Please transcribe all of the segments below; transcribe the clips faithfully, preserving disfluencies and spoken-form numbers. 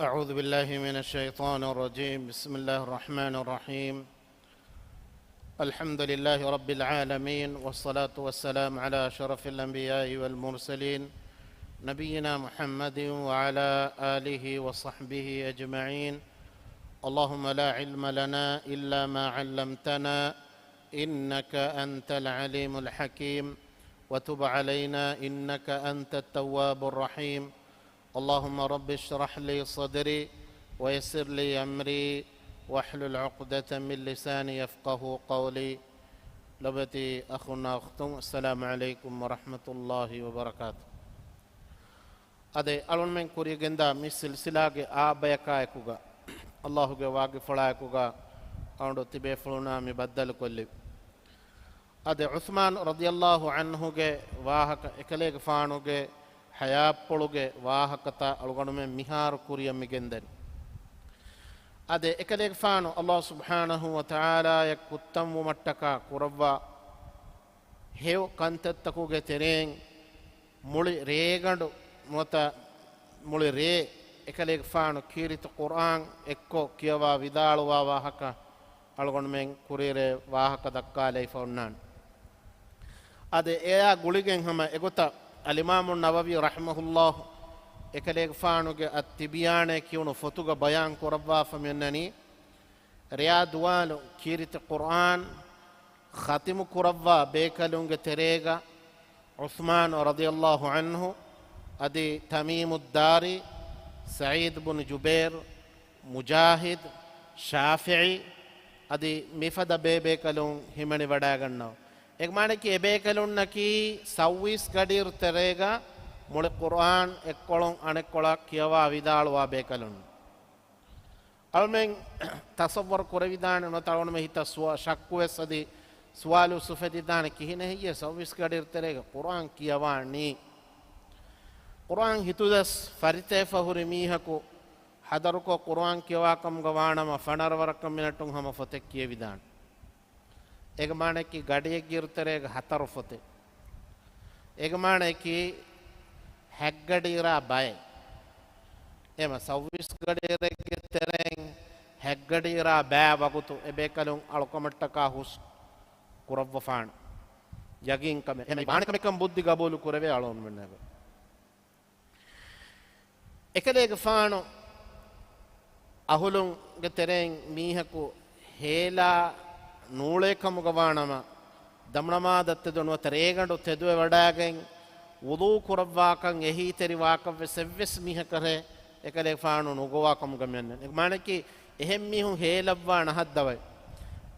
أعوذ بالله من الشيطان الرجيم. بسم الله الرحمن الرحيم. الحمد لله رب العالمين، والصلاة والسلام على أشرف الأنبياء والمرسلين، نبينا محمد وعلى آله وصحبه أجمعين. اللهم لا علم لنا إلا ما علمتنا، إنك أنت العليم الحكيم، وتب علينا إنك أنت التواب الرحيم. اللهم رب اشرح لي صدري ويسر لي أمري واحلل عقدة من لساني يفقهوا قولي. ލޮބުވެތި އަޚުންނާ އުޚްތުން، އައްސަލާމު ޢަލައިކުމް ވަރަޙްމަތުﷲި ވަބަރަކާތު. އަދި އަޅުންމެން ކުރިޔަށް ގެންދާ މި ސިލްސިލާގެ އާ ބަޔަކާއެކުގަ، އައްލާހުގެ ވާގިފުޅާއެކުގަ އަޅުގަނޑު ތިބޭފުޅުންނާ މި ބައްދަލުކޮށްލި. އަދި ޢުޘްމާން ރަޟިޔަﷲ ޢަންހުގެ ވާހަކަ، އެކަލޭގެފާނުގެ ޙަޔާތްޕުޅުގެ ވާހަކަތައް އަޅުގަނޑުމެން މިހާރު ކުރިޔަށް މި ގެންދަނީ. އަދި އެކަލޭގެފާނު އައްލާހު ސުބްޙާނަހޫ ވަތަޢާލާޔަށް ކުއްތަންވުމަށްޓަކާ ކުރައްވާ ހެޔޮ ކަންތައްތަކުގެ ތެރެއިން މުޅި ރޭގަނޑު ނުވަތަ މުޅި ރޭ އެކަލޭގެފާނު ކީރިތި ޤުރްއާން އެއްކޮށް ކިޔަވާ ވިދާޅުވާ ވާހަކަ އަޅުގަނޑުމެން ކުރިއެރޭ ވާހަކަ ދައްކާލައިފަ އޮންނާނެ. އަދި އެއާ ގުޅިގެން ހަމަ އެގޮތަށް އަލްއިމާމު ނަވަވީ ރަޙިމަހުﷲ އެކަލޭގެފާނުގެ އައްތިބްޔާނޭ ކިޔުނު ފޮތުގަ ބަޔާން ކުރައްވާފަ މިއޮންނަނީ، ރެޔާ ދުވާލު ކީރިތި ޤުރްއާން ޚަތިމު ކުރައްވާ ބޭކަލުންގެ ތެރޭގަ ޢުޘްމާނު ރަޟިޔަﷲ ޢަންހު އަދި ތަމީމުއްދާރީ، ސަޢީދު ބުނު ޖުބައިރު، މުޖާހިދު، ޝާފިޢީ އަދި މިފަދަ ބޭބޭކަލުން ހިމެނިވަޑައިގަންނަވަ. އެ މާނައަކީ އެބޭކަލުންނަކީ ސައުވީސް ގަޑިއިރު ތެރޭގަ މުޅި ޤުރްއާން އެއްކޮޅުން އަނެއްކޮޅަށް ކިޔަވާ ވިދާޅުވާ ބޭކަލުން. އަޅުމެން ތަޞައްވަރު ކުރެވިދާނެ ނުވަތަ އަޅުގަނޑުމެ ހިތަށް ސުވާ-، ޝައްކުވެސް އަދި ސުވާލު އުފެދިދާނެ ކިހިނެއް ހެއްޔޭ ސައުވީސް ގަޑިއިރު ތެރޭގަ ޤުރްއާން ކިޔަވާނީ؟ ޤުރްއާން ހިތުދަސް ފަރިތަވެފަ ހުރި މީހަކު ހަދަރުކޮށް ޤުރްއާން ކިޔަވާ ކަމުގަ ވާނަމަ ފަނަރަ ވަރަކަށް މިނެޓުން ހަމަ ފޮތެއް ކިޔެވިދާނެ. އޭގެ މާނައަކީ ގަޑިއެއްގެ އިރުތެރޭގަ ހަތަރު ފޮތެއް. އޭގެ މާނައަކީ ހަތްގަޑިއިރާ ބައެއް. އެމަ ސައުވީސް ގަޑިއިރެއްގެ ތެރެއިން ހަތްގަޑިއިރާ ބައި ވަގުތު އެބޭކަލުން އަޅުކަމަށްޓަކާ ހުސް ކުރައްވަފާނެ. ޔަގީންކަމެއް. އެމަ ވާނެކަމެއްކަން ބުއްދި ގަބޫލު ކުރެވޭ އަޅުގަނޑުމެންނަށް. އެކަލޭގެފާނު އަހުލުންގެ ތެރެއިން މީހަކު ހޭލާ ނޫޅޭ ކަމުގަ ވާނަމަ، ދަމުނަމާދަށް ތެދު ނުވަތަ ރޭގަނޑު ތެދުވެ ވަޑައިގެން ވުޟޫ ކުރައްވާކަން އެހީތެރި ވާކަށްވެސް އެއްވެސް މީހަކަށް އެކަލޭގެފާނު ނުގޮވާ ކަމުގަ މިއަންނަނީ. މާނައަކީ އެހެން މީހުން ހޭލައްވާ ނަހައްދަވައި.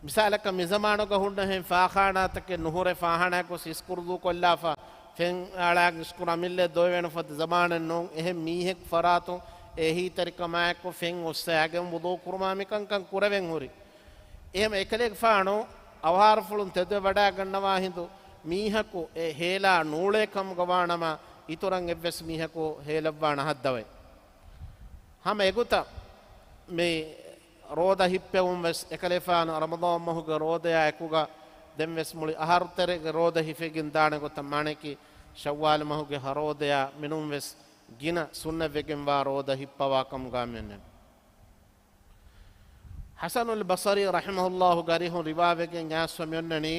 މިސާލަކަށް މިޒަމާނުގަ ހުންނަ ހެން ފާޚާނާތަކެއް ނުހުރެ ފާޚާނާއަކު ސިސްކުރުދޫ ކޮށްލާފަ ފެން އަޅާ ސިސްކުރު އަމިއްލައަށް ދޮވެވޭނެ ފަދަ ޒަމާނެއް ނޫން. އެހެން މީހެއް ފަރާތުން އެހީތެރިކަމާއެކު ފެން އޮއްސައިގެން ވުޟޫ ކުރުމާ މިކަންކަން ކުރެވެން ހުރި. އެހެން އެކަލޭގެފާނު އަވަހާރަފުޅުން ތެދުވެ ވަޑައިގަންނަވާ ހިނދު މީހަކު އެ ހޭލާ ނޫޅޭ ކަމުގަ ވާނަމަ އިތުރަށް އެއްވެސް މީހަކު ހޭލައްވާ ނަހައްދަވައި. ހަމަ އެގޮތަށް މި ރޯދަ ހިއްޕެވުން ވެސް އެކަލޭފާނު ރަމަޟާން މަހުގެ ރޯދަޔާ އެކުގަ ދެން ވެސް މުޅި އަހަރު ތެރޭގެ ރޯދަ ހިފިގެން ދާނެ ގޮތަށް މާނައަކީ ޝައްވާލު މަހުގެ ހަ ރޯދަޔާ މިނޫން ވެސް ގިނަ ސުންނަތްވެގެންވާ ރޯދަ ހިއްޕަވާ ކަމުގަ މިއަންނަނީ. ޙަސަނުލް ބަޞަރީ ރަޙިމަހުﷲ ގަރިހުން ރިވާވެގެން އައިސްފަ މިއޮންނަނީ،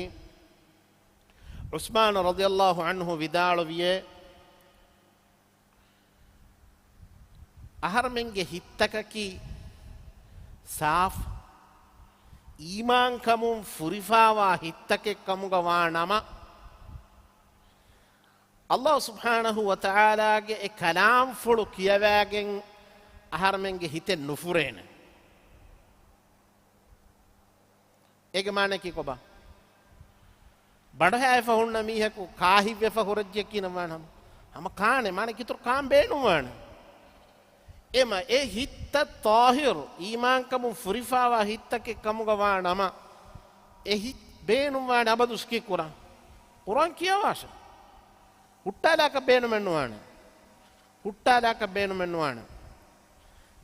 ޢުސްމާނު ރަޟިޔަﷲ ޢަންހު ވިދާޅުވިއޭ، އަހަރެމެންގެ ހިތްތަކަކީ ސާފު އީމާންކަމުން ފުރިފާވާ ހިތްތަކެއް ކަމުގަ ވާ ނަމަ، ﷲ ސުބްޙާނަހޫ ވަތަޢާލާގެ އެ ކަލާމްފުޅު ކިޔަވައިގެން އަހަރެމެންގެ ހިތެއް ނުފުރޭނެ. އޭގެ މާނައަކީ ކޮބާ؟ ބަނޑުހައިފަ ހުންނަ މީހަކު ކާހިތްވެފަ ހުރެއްޖެ ކިޔަން ވާނެ ހަމަ. ހަމަ ކާނެ މާނަ ކިތުރު ކާން ބޭނުންވާނެ. އެމަ އެ ހިތްތައް ޠާހިރު އީމާންކަމުން ފުރިފާވާ ހިތްތަކެއް ކަމުގަ ވާ ނަމަ، އެ ހިތް ބޭނުންވާނެ އަބަދުސް ކީ ކުރާން. ޤުރްއާން ކިޔަވާށެ. ހުއްޓާލާކަށް ބޭނުމެއްނުވާނެ. ހުއްޓާލާކަށް ބޭނުމެއްނުވާނެ.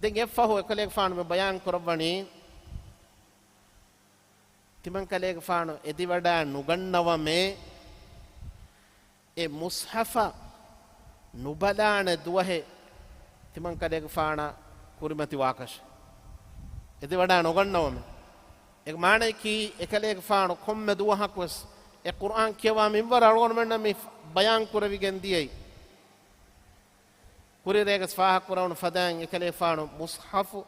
ދެން އެއަށްފަހު އެކަލޭގެފާނު މި ބަޔާން ކުރައްވަނީ، ތިމަންކަލޭގެފާނު އެދިވަޑައި ނުގަންނަވަމޭ، އެ މުޞްޙަފަށް ނުބަލާނެ ދުވަހެއް ތިމަންކަލޭގެފާނަށް ކުރިމަތިވާކަށެއް. އެދިވަޑާ ނުގަންނަވަމެ. އެ މާނައަކީ، އެކަލޭގެފާނު ކޮންމެ ދުވަހަކުވެސް އެ ޤުރްއާން ކިޔަވާ މިންވަރަށް އަޅުގަނޑުމެންނަށް މި ބަޔާން ކުރެވިގެން ދިޔައީ. ކުރިރޭގަސް ފާހަގަކުރެވުނު ފަދައިން އެކަލޭފާނު މުޞްޙަފު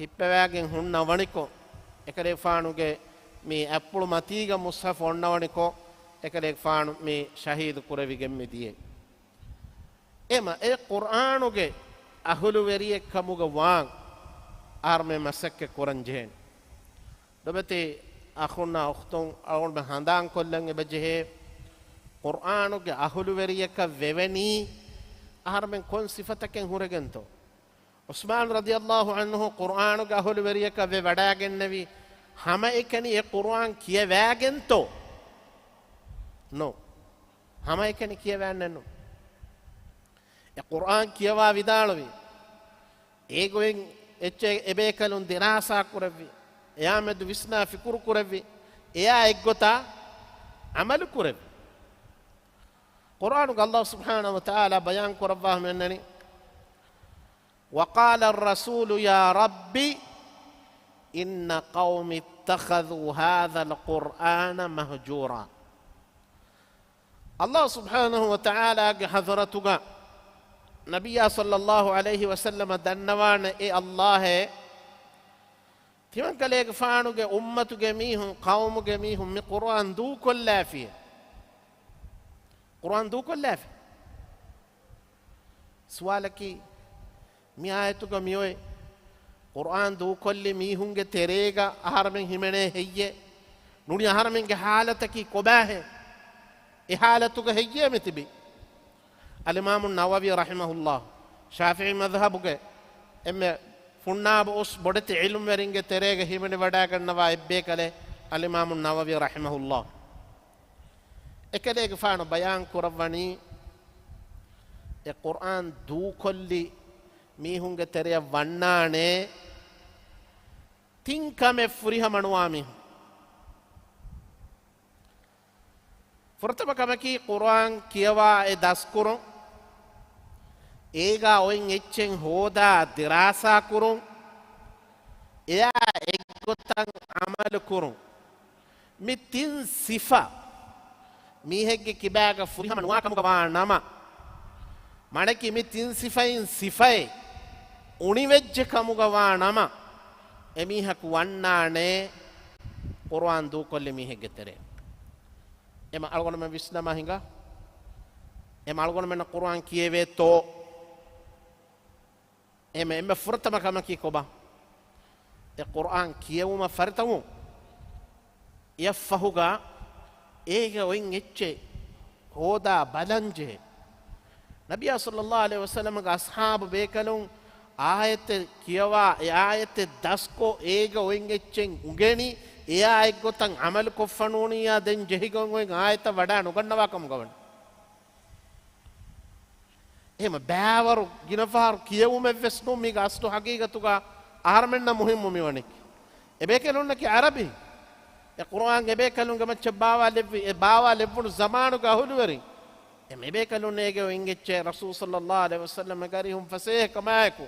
ހިއްޕަވާގެން ހުންނަވަނިކޮށް، އެކަލޭފާނުގެ މި އަތްޕުޅު މަތީގަ މުޞްޙަފު އޮންނަވަނިކޮށް، އެކަލޭފާނު މި ޝަހީދު ކުރެވިގެން މި ދިޔައީ. އެމަ އެ ޤުރްއާނުގެ އަހުލުވެރިއެއްކަމުގަ ވާން އަހަރުމެން މަސައްކަތް ކުރަން ޖެހޭނެ. ލޮބެތި އަޚުންނާ އުޚްތުން، އަޅުގަނޑުމެން ހަނދާންކޮށްލަން އެބަޖެހޭ، ޤުރްއާނުގެ އަހުލުވެރިޔަކަށް ވެވެނީ އަހަރުމެން ކޮން ސިފަތަކެއް ހުރެގެންތޯ؟ ޢުސްމާނު ރަޟިޔަﷲ ޢަންހު ޤުރްއާނުގެ އަހުލުވެރިޔަކަށް ވެ ވަޑާގެންނެވި، ހަމައެކަނި އެ ޤުރްއާން ކިޔަވާގެންތޯ؟ ނޯ. ހަމައެކަނި ކިޔަވާނެއްނު. އެ ޤުރްއާން ކިޔަވާ ވިދާޅުވި، އޭގޮތް އެއްޗެއް އެބޭކަލުން ދިރާސާ ކުރެއްވި، އެއާމެދު ވިސްނާ ފިކުރު ކުރެއްވި، އެއާ އެއްގޮތަށް ޢަމަލު ކުރެއްވި. ޤުރްއާނުގަ ﷲ ސުބްޙާނަހޫ ވަތަޢާލާ ބަޔާން ކުރައްވާ ހަމައެންނަނީ، وقال الرسول يا رب إن قومي اتخذوا هذا القرآن مهجورا. ﷲ ސުބްޙާނަހޫ ވަތަޢާލާގެ ޙަޟްރަތުގަ ނަބިއްޔާ ޞައްލައްލާހު ޢަލައިހި ވަސައްލަމަ ދަންނަވާނެ، އޭ ﷲ އޭ، ތިމަންކަލޭގެފާނުގެ އުއްމަތުގެ މީހުން، ޤައުމުގެ މީހުން މި ޤުރްއާން ދޫކޮށްލާފިޔޭ. ޤުރްއާން ދޫކޮށްލާފި. ސުވާލަކީ، މި އާޔަތުގަ މިއޮތް ޤުރްއާން ދޫކޮށްލި މީހުންގެ ތެރޭގަ އަހަރުމެން ހިމެނޭ ހެއްޔޭ؟ ނޫނީ އަހަރުމެންގެ ޙާލަތަކީ ކޮބާހޭ؟ އެ ޙާލަތުގަ ހެއްޔޭ މި ތިބީ؟ އަލްއިމާމު ނަވަވީ ރަޙިމަހުﷲ، ޝާފިޢީ މަޛްހަބުގެ އެންމެ ފުންނާބު އުސް ބޮޑެތި ޢިލްމުވެރިންގެ ތެރޭގަ ހިމެނިވަޑާގަންނަވާ އެއްބޭކަލެއް އަލްއިމާމު ނަވަވީ ރަޙިމަހުﷲ. އެކަލޭގެފާނު ބަޔާން ކުރައްވަނީ، އެ ޤުރްއާން ދޫކޮށްލި މީހުންގެ ތެރެއަށް ވަންނާނެ ތިން ކަމެއް ފުރިހަމަނުވާ މީހުން. ފުރަތަމަ ކަމަކީ، ޤުރްއާން ކިޔަވާ އެ ދަސްކުރުން، އޭގާ އޮތް އެއްޗެއް ހޯދާ ދިރާސާ ކުރުން، އެއާ އެއްގޮތަށް ޢަމަލު ކުރުން. މި ތިން ސިފަ މީހެއްގެ ކިބާގަ ފުރިހަމަ ނުވާކަމުގަ ވާ ނަމަ، މާނައަކީ މި ތިން ސިފައިން ސިފައެއް އުނިވެއްޖެ ކަމުގަ ވާ ނަމަ، އެމީހަކު ވަންނާނެ ޤުރްއާން ދޫކޮށްލި މީހެއްގެ ތެރޭ. އެމަ އަޅުގަނޑުމެން ވިސްނަމާ ހިނގާ، އެމަ އަޅުގަނޑުމެންނަށް ޤުރްއާން ކިޔެވޭތޯ؟ އެމެ، އެންމެ ފުރަތަމަ ކަމަކީ ކޮބާ؟ އެ ޤުރްއާން ކިޔެވުމަށް ފަރިތަވުން. އެއަށްފަހުގަ އޭގެ އޮތް އެއްޗެއް ހޯދާ ބަލަން ޖެހޭ. ނަބިއްޔާ ޞައްލައްލާހު ޢަލައިހި ވަސައްލަމަގެ އަޞްޙާބު ބޭކަލުން އާޔަތެއް ކިޔަވާ، އެ އާޔަތެއް ދަސްކޮށް، އޭގެ އޮތް އެއްޗެއް އުނގެނި، އެއާ އެއްގޮތަށް ޢަމަލު ކޮށްފަ ނޫނިއްޔާ ދެން ޖެހިގެން އޮތް އާޔަތަށް ވަޑާ ނުގަންނަވާ ކަމުގަ ވަނީ. އެހެމަ ބައިވަރު ގިނަ ފަހަރު ކިޔެވުމެއްވެސް ނޫން މީގެ އަސްލު ޙަޤީޤަތުގަ އަހަރުމެންނަށް މުހިއްމު މިވަނީ. އެބޭކަލުންނަކީ ޢަރަބި. އެ ޤުރްއާން އެބޭކަލުންގެ މައްޗަށް ބާވާލެއްވި، އެ ބާވާލެއްވުނު ޒަމާނުގެ އަހުލުވެރިން. އެ އެބޭކަލުން އޭގެ އޮތް އެއްޗެއް ރަސޫލު ޞައްލައްލާހު ޢަލައިހި ވަސައްލަމަގެ އަރިހުން ފަސޭހަ ކަމާއެކު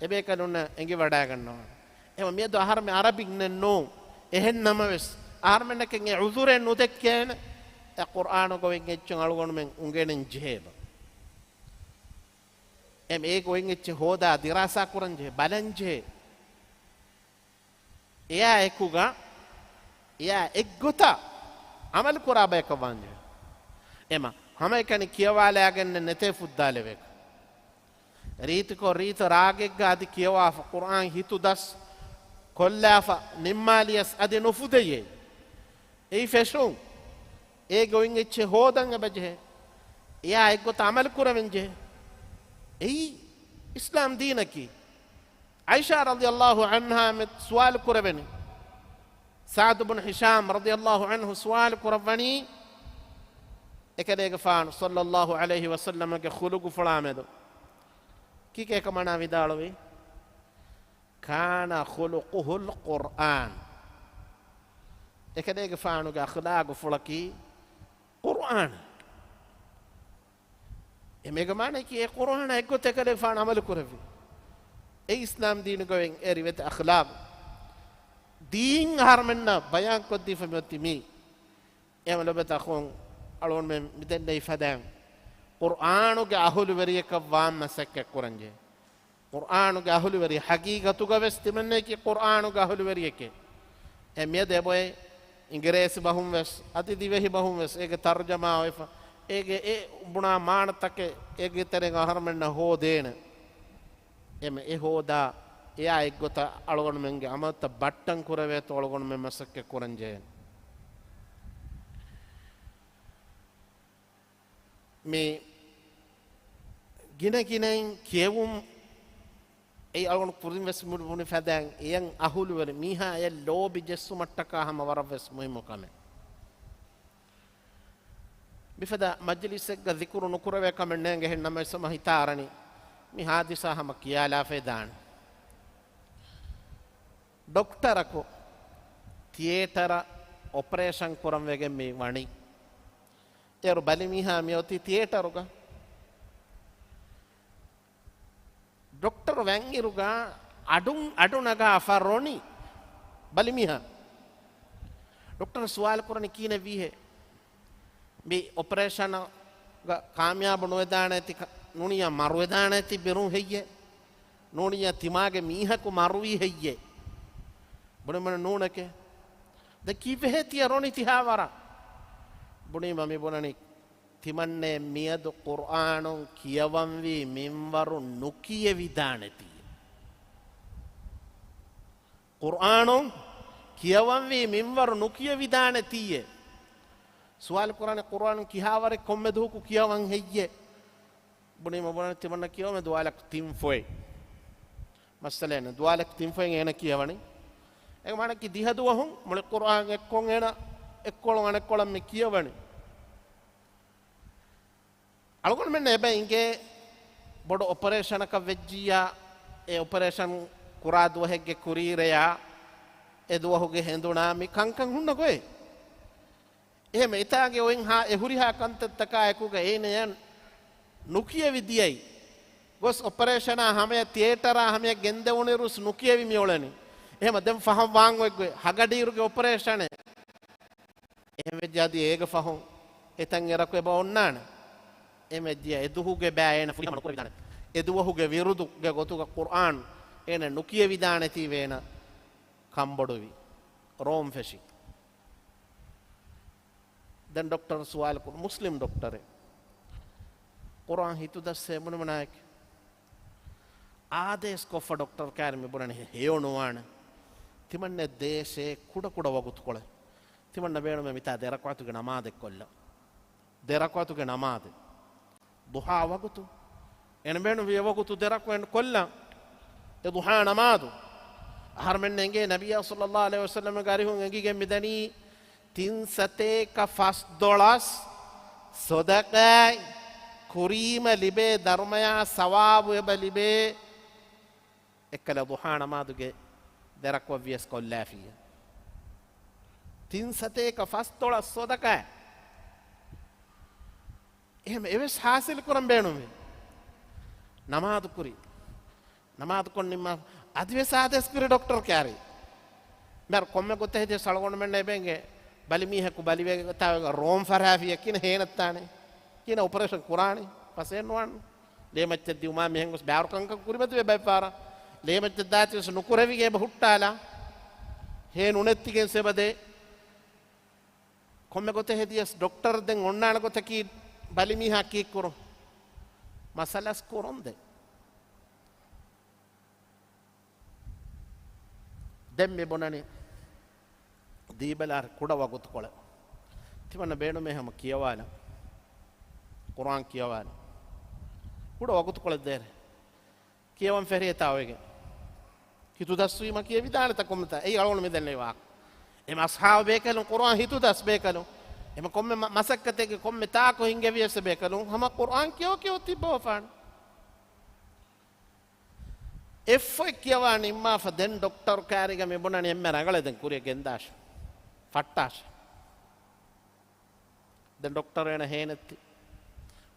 އެބޭކަލުންނަށް އެނގިވަޑާގަންނަވާނެ. އެހެމަ މިއަދު އަހަރުމެން ޢަރަބިންނެއް ނޫން. އެހެން ނަމަވެސް، އަހަރުމެންނަކަށް އެ ޢުޛުރެއް ނުދެއްކޭނެ، އެ ޤުރްއާނުގަ އޮތް އެއްޗެއް އަޅުގަނޑުމެން އުނގެނެން ޖެހޭބަ. އެމެ އޭގެ އޮތް އެއްޗެއް ހޯދާ ދިރާސާ ކުރަން ޖެހޭ، ބަލަން ޖެހޭ. އެއާ އެކުގަ، އެއާ އެއްގޮތަށް ޢަމަލު ކުރާ ބަޔަކަށް ވާން ޖެހޭ. އެމަ ހަމައެކަނި ކިޔަވާލާގެންނެއް ނެތޭ ފުއްދާލެވޭކަށް. ރީތިކޮށް ރީތި ރާގެއްގަ އަދި ކިޔަވާފަ، ޤުރްއާން ހިތުދަސް ކޮށްލާފަ ނިންމާލިޔަސް އަދި ނުފުދެޔޭ. އެއީ ފެށުން. އޭގެ އޮތް އެއްޗެއް ހޯދަން އެބަޖެހޭ. އެއާ އެއްގޮތަށް ޢަމަލު ކުރެވެން ޖެހޭ. އެއީ އިސްލާމް ދީނަކީ. ޢާއިޝާ ރަޟިޔަﷲ ޢަންހާ މެ ސުވާލު ކުރެވެނީ. ސަޢްދު ބުން ހިޝާމް ރަޟިޔަﷲ ޢަންހު ސުވާލު ކުރައްވަނީ، އެކަލޭގެފާނު ޞައްލައްލާހު ޢަލައިހި ވަސައްލަމަގެ ޚުލުޤުފުޅާމެދު ކީކޭ ކަމަނާ ވިދާޅުވީ؟ كان خلقه القرآن. އެކަލޭގެފާނުގެ އަޚްލާގުފުޅަކީ ޤުރްއާން. އެމޭގެ މާނައަކީ އެ ޤުރްއާނާ އެއްގޮތަށް އެކަލޭގެފާނު ޢަމަލު ކުރެއްވި. އެ އިސްލާމް ދީނުގައި އެ ރިވެތި އަޚްލާޤު ދީން އަހަރުމެންނަށް ބަޔާންކޮށްދީފަ މިއޮތީ މީ. އެހެން ލޮބުވެތި އަޚުން، އަޅުގަނޑުމެން މިދެންނެވި ފަދައިން ޤުރްއާނުގެ އަހުލުވެރިޔަކަށް ވާން މަސައްކަތް ކުރަންޖެހޭ. ޤުރްއާނުގެ އަހުލުވެރި ޙަޤީޤަތުގަ ވެސް ތިމަންނައަކީ ޤުރްއާނުގެ އަހުލުވެރިއެކޭ. އެ މިއަދު އެބައޮތް އިނގިރޭސި ބަހުން ވެސް، އަދި ދިވެހި ބަހުން ވެސް އޭގެ ތަރުޖަމާ އޮތްފަ، އޭގެ އެ ބުނާ މާނަތަކެއް އޭގެ ތެރެއިން އަހަރުމެންނަށް ހޯދޭނެ. އެމެ އެ ހޯދާ އެއާ އެއްގޮތަށް އަޅުގަނޑުމެންގެ އަމަލުތައް ބައްޓަން ކުރެވޭތޯ އަޅުގަނޑުމެން މަސައްކަތް ކުރަން ޖެހޭނެ. މި ގިނަ ގިނައިން ކިޔެވުން އެއީ އަޅުގަނޑު ކުރިން ވެސް ބުނި ފަދައިން އެޔަށް އަހުލުވެރި މީހާ އެޔަށް ލޯބި ޖެއްސުމަށްޓަކާ ހަމަ ވަރަށް ވެސް މުހިއްމު ކަމެއް. މިފަދަ މަޖިލިސެއްގަ ޛިކުރު ނުކުރެވޭ ކަމެއް ނޭނގެ ހެން ނަމަވެސް ހަމަ ހިތާ އަރަނީ މި ހާދިސާ ހަމަ ކިޔާލާފައި ދާނެ. ޑޮކްޓަރަކު ތިއޭޓަރަށް އޮޕަރޭޝަން ކުރަން ވެގެން މި ވަނީ. އޭރު ބަލި މީހާ މިއޮތީ ތިއޭޓަރުގަ. ޑޮކްޓަރު ވަންއިރުގަ އަޑުން އަޑު ނަގާފަ ރޮނީ ބަލި މީހާ. ޑޮކްޓަރު ސުވާލު ކުރަނީ ކިހިނެއް ވީހޭ؟ މި އޮޕަރޭޝަނަށް ކާމިޔާބު ނުވެދާނެތި، ނޫނިއްޔާ މަރުވެދާނެތި ބިރުން ހެއްޔޭ؟ ނޫނިއްޔާ ތިމާގެ މީހަކު މަރުވީ ހެއްޔޭ؟ ބުނީމަ ނޫނެކޭ. ދެން ކީއްވެހޭ ތިޔަ ރޮނީ ތިހާވަރަށް؟ ބުނީމަ މި ބުނަނީ ތިމަންނޭ މިއަދު ޤުރްއާނުން ކިޔަވަންވީ މިންވަރު ނުކިޔެވިދާނެތީ. ޤުރްއާނުން ކިޔަވަންވީ މިންވަރު ނުކިޔެވިދާނެތީއޭ. ސުވާލު ކުރާނެ ޤުރްއާނުން ކިހާވަރެއް ކޮންމެ ދުވަހަކު ކިޔަވަން ހެއްޔޭ؟ ބުނީމަ ބުނަނީ ތިމަންނަ ކިޔަވަމެ ދުވާލަކު ތިން ފޮތް. މައްސަލައެއް ނެތް. ދުވާލަކު ތިން ފޮތް އޭނަ ކިޔަވަނީ. އޭގެ މާނައަކީ ދިހަ ދުވަހުން މުޅި ޤުރްއާން އެއްކޮށް އޭނަ އެއްކޮޅުން އަނެއްކޮޅަށް މި ކިޔަވަނީ. އަޅުގަނޑުމެން އެބަ އިނގޭ ބޮޑު އޮޕަރޭޝަނަކަށް ވެއްޖިއްޔާ، އެ އޮޕަރޭޝަން ކުރާ ދުވަހެއްގެ ކުރީ ރެޔާ، އެ ދުވަހުގެ ހެނދުނާ މި ކަންކަން ހުންނަ ގޮތް. އެހެން އެތާގެ އޮތް ހާ އެ ހުރިހާ ކަންތައްތަކާ އެކުގަ އޭނަޔަށް ނުކިޔެވި ދިޔައީ. ގޮސް އޮޕަރޭޝަނާ ހަމަޔަށް ތިއޭޓަރާ ހަމަޔަށް ގެންދެވުނުއިރުސް ނުކިޔެވި މިއުޅެނީ. އެހެމަ ދެން ފަހަން ވާން އޮތްގޮތް ހަގަޑިއިރުގެ އޮޕަރޭޝަނެއް. އެހެން ވެއްޖެ އަދި އޭގެ ފަހުން އެތަން އެރަކު އެބަ އޮންނާނެ. އެހެން ވެއްޖެ އެ ދުވަހުގެ ބައި އޭނަ ފުރިހަމަ ނުކުރެވިދާނެ. އެ ދުވަހުގެ ވިރުދުގެ ގޮތުގަ ޤުރްއާން އޭނަ ނުކިޔެވިދާނެތީވެ އޭނަ ކަންބޮޑުވި. ރޯމް ފެށި. ދެން ޑޮކްޓަރު ސުވާލު ކުރު، މުސްލިމް ޑޮކްޓަރެއް. ޤުރްއާން ހިތުދަސްސޭ ބުނެމަނާއެކެ. އާދޭސް ކޮށްފަ ޑޮކްޓަރު ކާރި މި ބުނަނީ ހެޔޮ ނުވާނެ. ތިމަންނެ ދޭށޭ ކުޑަ ކުޑަ ވަގުތުކޮޅެއް. ތިމަންނަ ބޭނުމޭ މިތާ ދެ ރަކުޢަތުގެ ނަމާދެއް ކޮށްލަ. ދެ ރަކުޢަތުގެ ނަމާދެއް. ޟުޙާ ވަގުތު. އޭނަ ބޭނުންވި އެ ވަގުތު ދެ ރަކުޢަތް ކޮށްލަން. އެ ޟުޙާ ނަމާދު. އަހަރުމެން އެނގޭ ނަބިއްޔާ ޞައްލައްލާހު ޢަލައިހި ވަސައްލަމަގެ އަރިހުން އެނގިގެން މިދަނީ ތިން ސަތޭކަ ފަސްދޮޅަސް ޞަދަޤާތް ކުރީމަ ލިބޭ ދަރުމަޔާ ސަވާބު އެބަ ލިބޭ. އެއްކަލަ ޟުޙާ ނަމާދުގެ ދެ ރަކުޢަތް ވިޔަސް ކޮށްލާފިއްޔާ. ތިން ސަތޭކަ ފަސްދޮޅަސް ޞަދަޤާތް. އެހެން އެވެސް ޙާޞިލު ކުރަން ބޭނުންވޭ. ނަމާދު ކުރި. ނަމާދު ކޮށް ނިންމާ އަދިވެސް އާދޭސް ކުރި ޑޮކްޓަރު ކާރި. މިހާރު ކޮންމެ ގޮތެއް ހެދިޔަސް އަޅުގަނޑުމެންނަށް އެބަ އެނގޭ ބަލި މީހަކު ބަލިވެގަތާ ރޯމް ފަރާފިޔަ ކިނަ ހޭނައްތާނެ. ކިނަ އޮޕަރޭޝަން ކުރާނީ. ފަސޭން ނުވާން. ލޭމައްޗަށް ދިއުމާ މިހެން ގޮސް ބާރު ކަންކަން ކުރިމަތިވެ ބައިފާރަށް. ލޭމައްޗަށް ދާތިވެސް ނުކުރެވިގެ އެބަ ހުއްޓާލާ. ހޭ ނުނެއްތިގެން ސެބަދޭ. ކޮންމެ ގޮތެއް ހެދިޔަސް ޑޮކްޓަރު ދެން އޮންނާނެ ގޮތަކީ ބަލި މީހާ ކީއްކުރު؟ މަސަލަސް ކުރުން ދެ. ދެން މި ބުނަނީ ދީބަލާ ކުޑަ ވަގުތުކޮޅެއް. ތިމަންނަ ބޭނުމޭ ހަމަ ކިޔަވާލަން. ޤުރްއާން ކިޔަވާލަން. ކުޑަ ވަގުތުކޮޅެއް ދޭރެ. ކިޔަވަން ފެށޭތާ އޮވެގެން. ހިތުދަސްވީމަ ކިޔެވިދާނެތަ ކޮންމެތާ؟ އެއީ އަޅުގަނޑު މިދެންނެވި ވާހަކަ. އެމަ އަޞްޙާބު ބޭކަލުން ޤުރްއާން ހިތުދަސް ބޭކަލުން. އެމަ ކޮންމެ މަ-، މަސައްކަތެއްގެ ކޮންމެ ތާކު ހިންގެވިޔަސް ބޭކަލުން ހަމަ ޤުރްއާން ކިޔަވަ ކިޔަވަ ތިއްބަވަފާނެ. އެއްފޮތް ކިޔަވާ ނިންމާފަ ދެން ޑޮކްޓަރު ކާރިގަ މި ބުނަނީ އެންމެ ރަނގަޅެއް ދެން ކުރިއަށް ގެންދާށޭ. ފައްޓާށޭ. ދެން ޑޮކްޓަރު އޭނަ ހޭނެއްތި.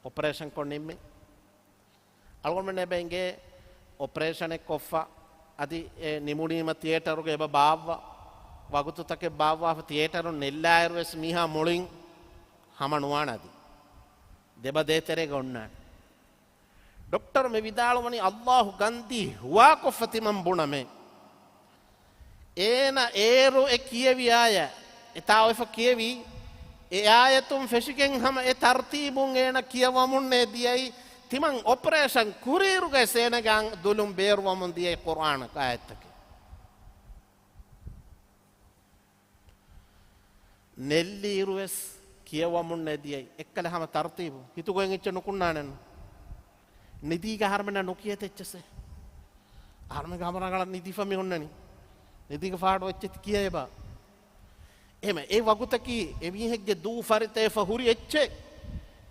އޮޕަރޭޝަން ކޮށް ނިންމި. އަޅުގަނޑުމެން އެބަ އިނގޭ އޮޕަރޭޝަނެއް ކޮށްފަ، އަދި އެ ނިމުނީމަ ތިއޭޓަރުގަ އެބަ ބާއްވަ، ވަގުތުތަކެއް ބާއްވާފަ ތިއޭޓަރުން ނެއްލާއިރުވެސް މީހާ މުޅިން ހަމަ ނުވާނެ އަދި. ދެބަ ދޭތެރޭގަ އޮންނާނެ. ޑޮކްޓަރު މި ވިދާޅުވަނީ، ﷲ ގަންދީ ހުވާކޮށްފަ ތިމަން ބުނަމޭ. އޭނަ އޭރު އެ ކިޔެވި އާޔަ، އެ ތާ އޮތްފަ ކިޔެވީ، އެ އާޔަތުން ފެށިގެން ހަމަ އެ ތަރުތީބުން އޭނަ ކިޔަވަމުންނޭ ދިޔައީ، ތިމަން އޮޕަރޭޝަން ކުރިއިރުގައި އޭނަގެ އަން ދުލުން ބޭރުވަމުން ދިޔައީ ޤުރްއާނަކަށް އާޔަތްތަކެއް. ނެއްލިއިރުވެސް ކިޔަވަމުންނޭ ދިޔައީ، އެއްކަލަ ހަމަ ތަރުތީބު. ހިތުގައި އެއްޗެއް ނުކުންނާނެއްނު. ނިދީގަ އަހަރުމެންނަށް ނުކިޔޭތަ އެއްޗެއްސެއް؟ އަހަރުމެންގެ ހަމަ ރަނގަޅަށް ނިދިފަ މި އޮންނަނީ. ނިދީގަ ފާޑު އެއްޗެއް ކިޔައެބަ؟ އެހެމަ އެ ވަގުތަކީ އެމީހެއްގެ ދޫ ފަރިތައެއްފަ ހުރި އެއްޗެއް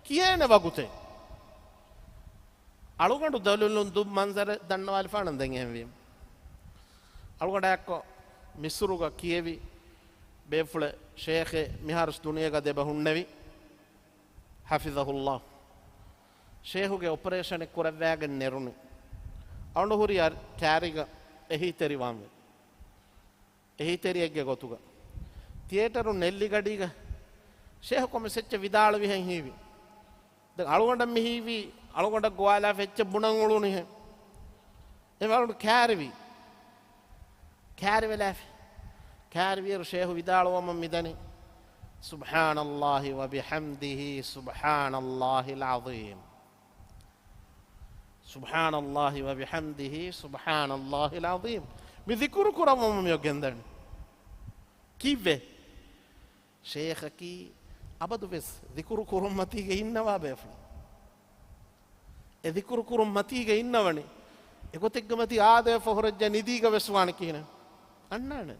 ކިޔޭނެ ވަގުތެއް. އަޅުގަނޑު ދަލުލުން ދުށް މަންޒަރެއް ދަންނަވާލިފާނަން ދެން އެހެންވީމަ. އަޅުގަނޑާއެއްކޮށް މިސުރުގަ ކިޔެވި ބޭފުޅެއް ޝޭޚެއް މިހާރުސް ދުނިޔޭގަ ދެބަ ހުންނެވި. ޙަފިޡަހުﷲ. ޝޭހުގެ އޮޕަރޭޝަނެއް ކުރައްވާގެން ނެރުނު. އަޅުގަނޑު ހުރި އަ-، ކާރިގަ އެހީތެރިވާންވެ. އެހީތެރިއެއްގެ ގޮތުގަ. ތިއޭޓަރު ނެއްލި ގަޑީގަ ޝޭހު ކޮންމެސް އެއްޗެއް ވިދާޅުވިހެން ހީވި. ދެން އަޅުގަނޑަށް މި ހީވީ، އަޅުގަނޑަށް ގޮވާލާފަ އެއްޗެއް ބުނަން އުޅުނިހެން. އެ އަޅުގަނޑު ކާރިވި. ކާރިވެލާފި. ކާރިވިއިރު ޝޭހު ވިދާޅުވަމުން މިދަނީ، سبحان الله وبحمده، سبحان الله العظيم. سبحان الله وبحمده، سبحان الله العظيم. މި ޛިކުރު ކުރައްވަމުން މިއޮ ގެންދަނީ. ކީއްވެ؟ ޝޭޚަކީ އަބަދުވެސް ޛިކުރު ކުރުން މަތީގަ އިންނަވާ ބޭފުޅެއް. އެ ޛިކުރު ކުރުން މަތީގަ އިންނަވަނީ. އެގޮތެއްގެ މަތީ އާދޭ ފޮހުރައްޖެ ނިދީގަ ވެސް ވާނެ ކިހިނެއް؟ އަންނާނެ.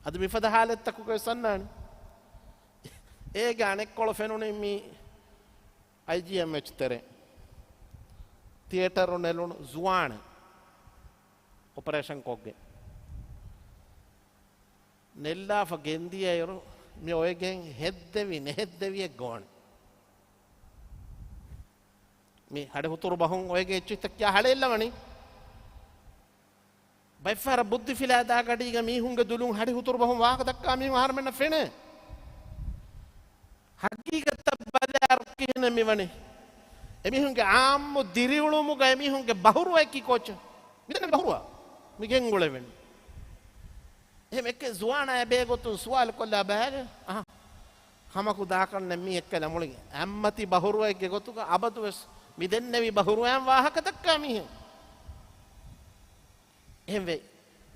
އަދި މިފަދަ ހާލަތްތަކުގަ ވެސް އަންނާނެ. އޭގެ އަނެއްކޮޅު ފެނުނީ މި އައިޖީއެމްއެޗް ތެރޭ ތިއޭޓަރު ނެލުނު ޒުވާނެއް އޮޕަރޭޝަން ކޮށްގެން ނެއްލާފަ ގެންދިޔައިރު، މި އޮވެގެން ހެއްދެވި ނެހެއްދެވިއެއް ގޮވަން. މި ހަޑި ހުތުރު ބަހުން އޮވެގެން އެއްޗިތައް ކިޔާ ހަޅޭއްލަވަނީ. ބައެއްފަހަރަށް ބުއްދި ފިލާދާ ގަޑީގަ މީހުންގެ ދުލުން ހަޑި ހުތުރު ބަހުން ވާހަކަ ދައްކާ މީހުން އަހަރުމެންނަށް ފެނޭ. ހަގީގަތަށް ބަލާއިރު ކިހިނެއް މިވަނީ؟ އެމީހުންގެ އާއްމު ދިރިއުޅުމުގަ އެމީހުންގެ ބަހުރުވައަކީ ކޯޗެއް؟ މިދެން ބަހުރުވާ މި ގެންގުޅެވެން. އެހެމަ އެކެއް ޒުވާނާ އެބޭގޮތުން ސުވާލު ކޮށްލާ ބައިގެ، އަހަ، ހަމަކު ދާކަށްނެ މީ އެއްކަލަ މުޅި އަތްމަތި ބަހުރުވައެއްގެ ގޮތުގަ އަބަދުވެސް މި ދެންނެވި ބަހުރުވައިން ވާހަކަ ދައްކާ މީހެއް. އެހެންވެ،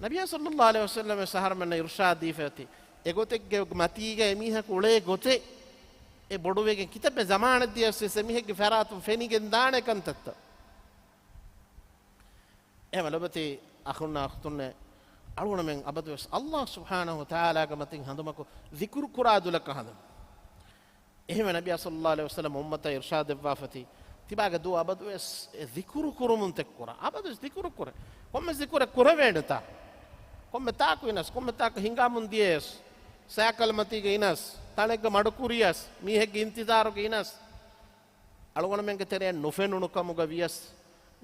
ނަބިޔާ ޞައްލައްލާހު ޢަލައިހި ވަސައްލަމަ އަހަރުމެންނަށް އިރުޝާދު ދީފައި އޮތީ، އެގޮތެއްގެ މަތީގަ އެމީހަކު އުޅޭ ގޮތެއް އެ ބޮޑުވެގެން ކިތައްމެ ޒަމާނެއް ދިޔަސް ވެސް އެމީހެއްގެ ފަރާތުން ފެނިގެން ދާނެ ކަންތައްތައް. އެހެންވެ ލޮބުވެތި އަޚުންނާ އުޚްތުންނޭ، އަޅުގަނޑުމެން އަބަދުވެސް ﷲ ސުބްޙާނަހޫ ވަތަޢާލާގެ މަތިން ހަނދުމަކު ޛިކުރު ކުރާ ދުލަކަށް ހަނދުމަ. އެހެންވެ ނަބިޔާ ޞައްލައްލާހު ޢަލައިހި ވަސައްލަމަ އުއްމަތަށް އިރުޝާދު ދެއްވާފައި އޮތީ، ތިބާގެ ދުވަހު އަބަދުވެސް އެ ޛިކުރު ކުރުމުން ތެއްކުރާ. އަބަދުވެސް ޛިކުރު ކުރޭ. ކޮންމެ ޛިކުރެއް ކުރެވޭނެތާ؟ ކޮންމެ ތާކު އިނަސް، ކޮންމެ ތާކަށް ހިނގާމުން ދިޔަޔަސް، ސައިކަލް މަތީގަ އިނަސް، ތަނެއްގަ މަޑުކުރިޔަސް، މީހެއްގެ އިންތިޒާރުގަ އިނަސް، އަޅުގަނޑުމެންގެ ތެރެއަށް ނުފެނުނު ކަމުގަ ވިޔަސް،